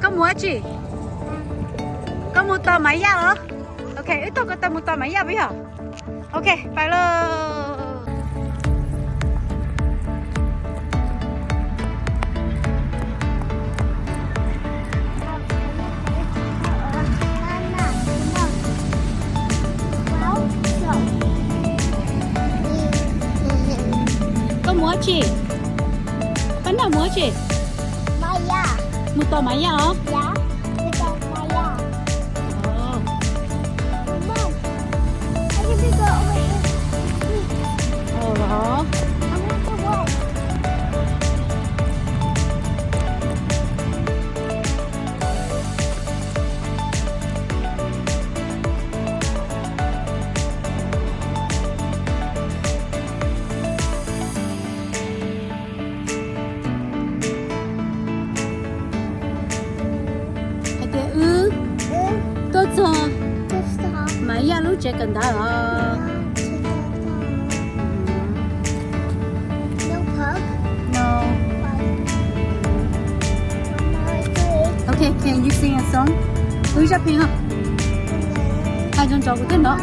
Koj mus dab tsi? Koj mus tos Maiv Yaj los? Ok, wb tuaj ko taw mus tos Maiv Yaj puas yog? Ok, pais lauj. Koj mus dab tsi? Paj Naj mus dab tsi? Mus tos Maiv Yaj os. Hais tias wb tuaj txog Maiv Yaj lub tsev kawm ntawv os. Ok, can you sing a song? Wb zaj pheej os. Hais ntsoov ntsoov kuv thiaj hnov.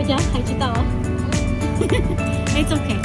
Ua cas hais tsis tau? It's okay.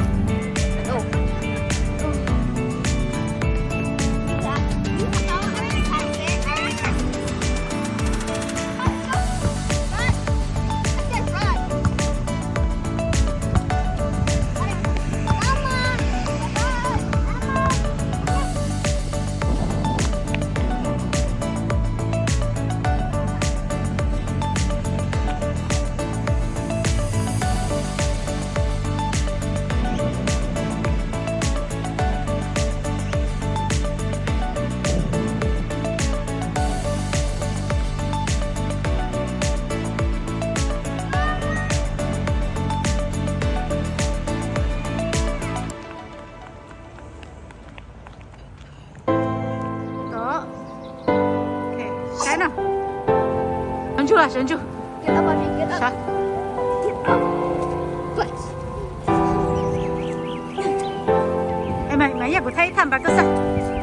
Saib no. Sawv ntsug los sawv ntsug. Maiv Yaj, kuv thaij ib thaj npas koj xwb.